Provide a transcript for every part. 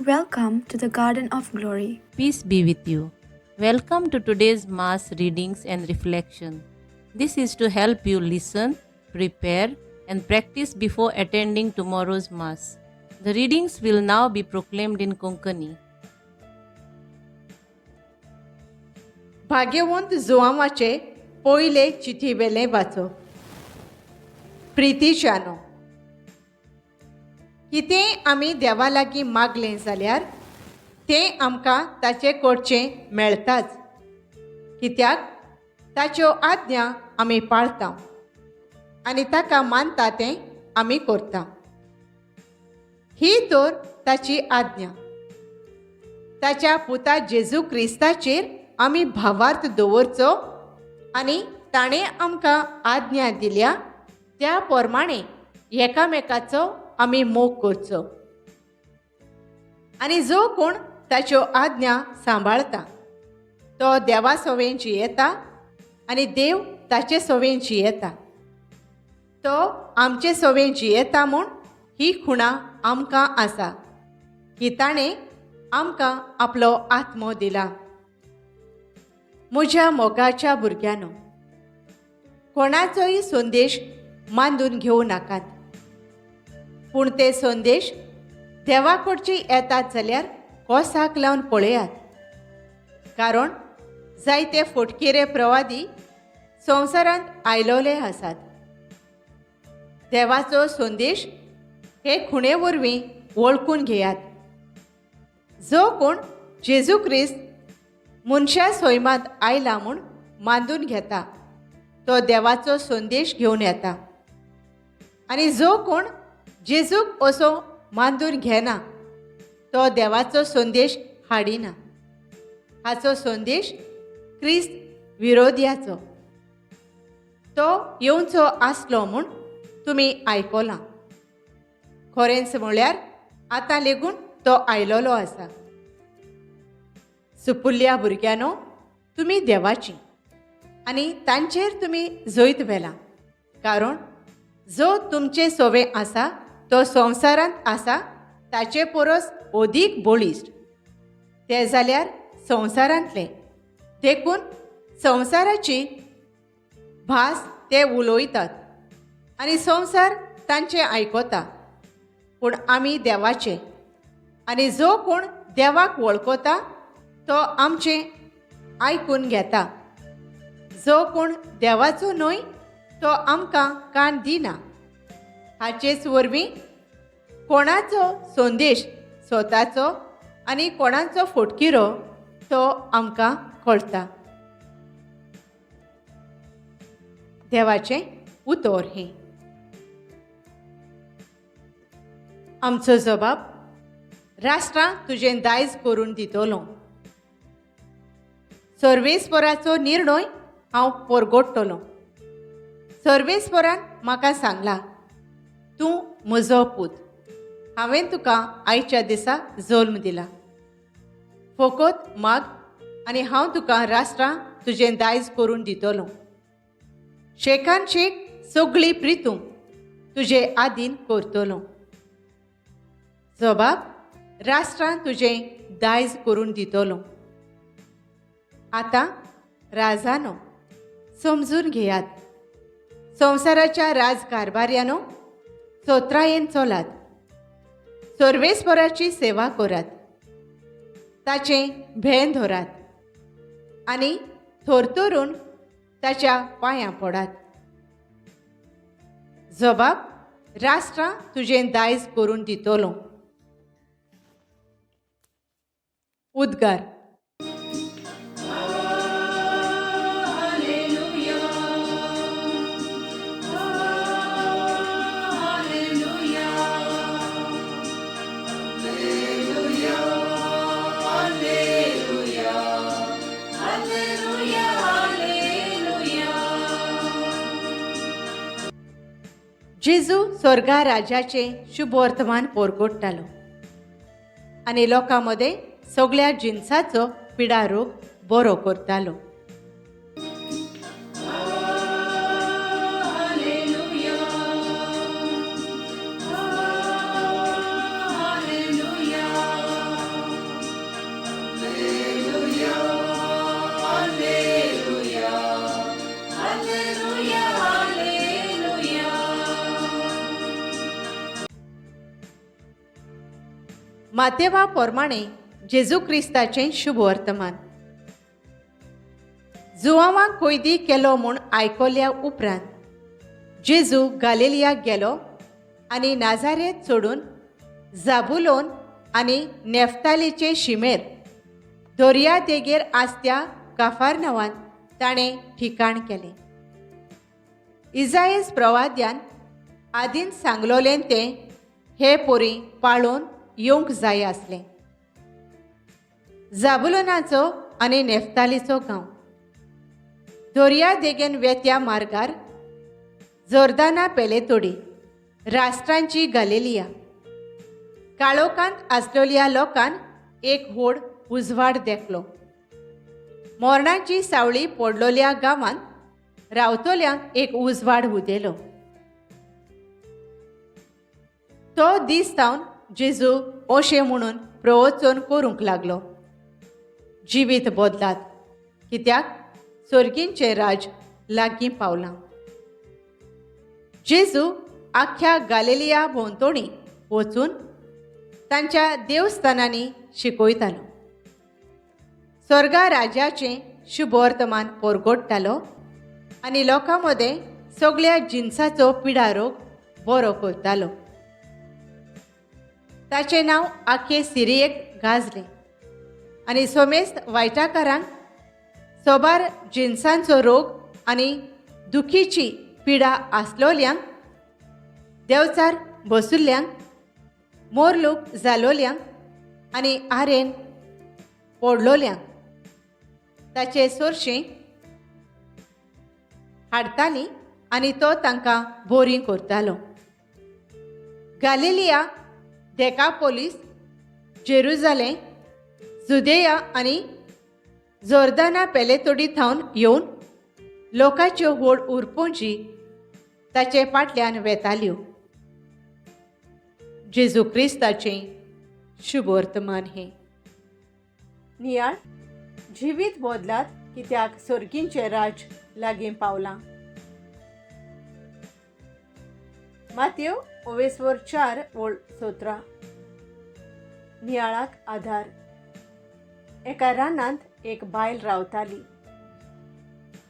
Welcome to the Garden of Glory. Peace be with you. Welcome to today's Mass readings and reflection. This is to help you listen, prepare, and practice before attending tomorrow's Mass. The readings will now be proclaimed in Konkani. भाग्यवंत जुआंवाचे पयले चिठीवेलें वाचप. प्रितीच्यानो, कितेंय आमी देवा लागीं मागलें जाल्यार तें आमकां ताचे कडचें मेळटाच, कित्याक ताच्यो आज्ञा आमी पाळता आनी ताका मानता तें आमी करता. ही तर ताची आज्ञा. ताच्या पुता जेजू क्रिस्ताचेर आमी भावार्थ दवरचो आनी ताणें आमकां आज्ञा दिल्या त्या प्रमाणे एकामेकाचो आमी मोग करचो. आनी जो कोण ताच्यो आज्ञा सांबाळता तो देवा सवें जियेता आनी देव ताचे सवें जियेता. तो आमचे सवें जियेता म्हूण ही खुणा आमकां आसा की ताणें आमकां आपलो आत्मो दिला. म्हज्या मोगाच्या भुरग्यांनो, कोणाचोय संदेश मांदून घेवं नाकात, पूण ते संदेश देवा कडचे येतात जाल्यार कोसाक लावन पळयात, कारण जायते फटकिरे प्रवादी संवसारांत आयलोले आसात. देवाचो संदेश हे खुणे वरवीं वळखून घेयात. जो कोण जेजू क्रिस्त मनशा सैमांत आयला म्हूण मांदून घेता तो देवाचो संदेश घेवन येता, आनी जो कोण जेजूक असो मांदून घेना तो देवाचो संदेश हाडिना. हाचो संदेश क्रिस्त विरोध्याचो. तो येवचो आसलो म्हूण तुमी आयकलां, खरेंच म्हळ्यार आतां लेगून तो आयलोलो आसा. सुपुल्ल्या भुरग्यांनो, तुमी देवाची आनी तांचेर तुमी जैत व्हेलां, कारण जो तुमचे सोवे आसा तो संवसारांत आसा ताचे परस अदीक बळिश्ट. ते जाल्यार संवसारांतले, देखून संवसाराची भास ते उलयतात आनी संवसार तांचें आयकता. पूण आमी देवाचे, आनी जो कोण देवाक वळखता तो आमचें आयकून घेता. जो कोण देवाचो न्हय तो आमकां कान दिना. हाचेच वरवीं कोणाचो संदेश स्वताचो आनी कोणाचो फटकिरो तो आमकां कळटा. देवाचें उतर हें. आमचो जबाब, राष्ट्रां तुजें दायज करून दितलो. सर्वेस्पराचो निर्णय हांव परगोडटलो. सर्वेस्परान म्हाका सांगला, तूं म्हजो पूत, हांवें तुका आयच्या दिसा जल्म दिला. फकत माग आनी हांव तुका राष्ट्रां तुजें दायज करून दितलो. शेकान शेक सगळी प्रितूं तुजे आदीन करतलो. जबाब, राष्ट्रां तुजें दायज करून दितलो. आतां राजानो समजून घेयात, संवसाराच्या राजकारभार्यानो सोत्रायेन चलात, सर्वेस्पराची सेवा करात, ताचें भें धरात आनी थरथरून ताच्या पांयां पडात. जबाब, राष्ट्रां तुजें दायज करून दितलो. उद्गार. जेजू स्वर्गा राजाचें शुभवर्तमान परगोडटालो आनी लोकां मदें सगळ्या जिनसाचो पिडा रोग बरो करतालो. मातेवा पोरमाणें जेजू क्रिस्ताचें शुभ वर्तमान. जुवांवाक कोयदी केलो म्हूण आयकल्या उपरांत जेजू गालिलियाक गेलो आनी नाजारेत सोडून जाबुलोन आनी नेफ्तालीचे शिमेर दर्या देगेर आसत्या काफारनवांत ताणें ठिकाण केलें. इजाएस प्रवाद्यान आदीन सांगलोलें तें हे पोरी पाळोवन येवंक जाय आसलें. जाबुलोनाचो आनी नेफ्तालीचो गांव दर्या देगेन वेत्या मार्गार जोर्दाना पेलेतोडी राष्ट्रांची गालेलिया काळोखांत आसलेल्या लोकान एक व्हड उजवाड देखलो. मोरणाची सावळी पडलोल्या गांवांत रावतल्यांक एक उजवाड उदेलो. तो दीस सावन जेजू अशें म्हणून प्रवचन करूंक लागलो, जिवीत बदलात कित्याक सर्गींचें राज लागीं पावलां. जेजू आख्ख्या गालेलिया भोंवतणी वचून तांच्या देवस्थानांनी शिकयतालो, स्वर्गा राजाचें शुभवर्तमान परगटतालो आनी लोकां मदें सगळ्या जिनसाचो पिडारोग बरो करतालो. ताचें नांव आख्खे सिरियेक गाजलें आनी सोमेस्त वायटाकारांक सोबार जिनसांचो रोग आनी दुखीची पिडा आसलोल्यांक, देंवचार बसुल्ल्यांक, मोरलोक जालोल्यांक आनी आरेन पडलोल्यांक ताचे सोरशें हाडटालीं आनी तो तांकां बोरी करतालो. गालिलिया, डेकापोलीस, जेरुजालें, जुदेया आनी जोर्दाना पेलेतोडी थावन येवन लोकांच्यो व्हड उरपोंजी ताचे फाटल्यान वेताल्यो. जेजू क्रिस्ताचें शुभ वर्तमान हें. नियाळ जिवीत बदलात कित्याक सर्गींचें राज लागीं पावलां. मातयो ओवेसवर 4:17. नियाळाक आधार. एका रानांत एक बायल रावताली.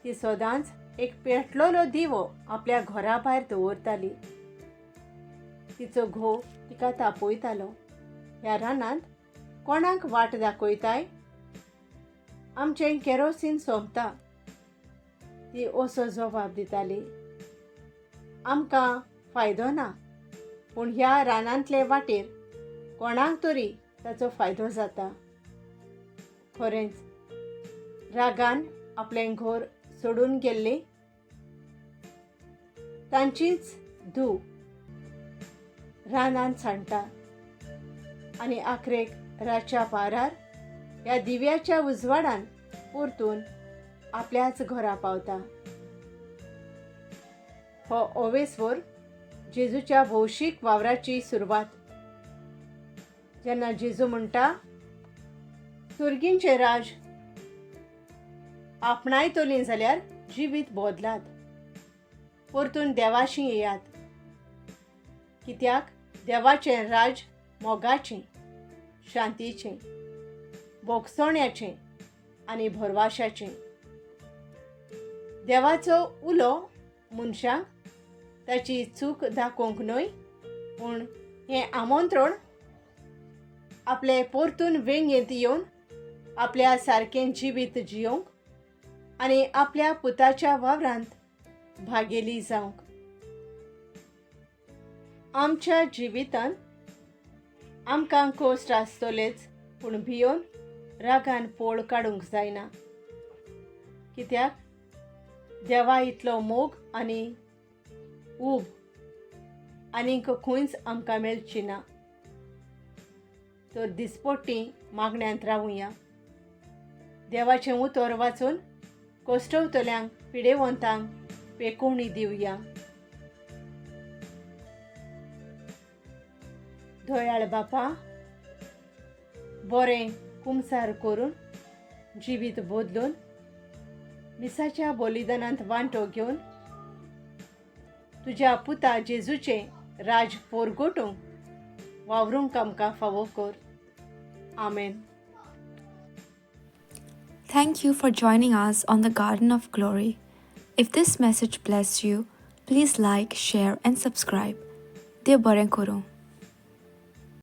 ती सदांच एक पेटलोलो दिवो आपल्या घरा भायर दवरताली. तिचो घोव तिका तापयतालो, ह्या रानांत कोणाक वाट दाखयताय, आमचें केरोसीन सोंपता. ती असो जबाब दिताली, आमकां फायदो ना, पूण ह्या रानांतले वाटेर कोणाक तरी ताचो फायदो जाता. खरेंच रागान आपलें घर सोडून गेल्ली तांचीच धूव रानांत सांडटा आनी आखरेक रातच्या पारार ह्या दिव्याच्या उजवाडान परतून आपल्याच घरा पावता. हो ओवेसवर जेजूच्या भौशीक वावराची सुरवात. जेन्ना जेजू म्हणटा, सुर्गींचें राज आपणायतलीं जाल्यार जिवीत बदलात, परतून देवाशी येयात, कित्याक देवाचें राज मोगाचें, शांतीचें, भोगसण्याचें आनी भरवाशाचें. देवाचो उलो मनशांक ताची चूक दाखोवंक न्हय, पूण हें आमंत्रण आपले परतून वेंगेंत येवन आपल्या सारकें जिवीत जियोवंक आनी आपल्या पुताच्या वावरांत भागेली जावंक. आमच्या जिवितांत आमकां कश्ट आसतलेच, पूण भियोन रागान पोळ काडूंक जायना, कित्याक देवा इतलो मोग आनी ऊब आनीक खंयच आमकां मेळची ना. तर दिसपट्टी मागण्यांत रावुया, देवाचें उतर वाचून कश्टवतल्यांक पिडेवंतांक पेकोवणी दिवया. दयाळ बापा, बरें कुमसार करून जिवीत बदलून मिसाच्या बलिदानांत वांटो घेवन तुज्या पुता जेजूचें राज पोरगोटूंक वावरूंक आमकां फावो कर. Amen. Thank you for joining us on the Garden of Glory. If this message blessed you, please like, share, and subscribe. देव बरें करूं.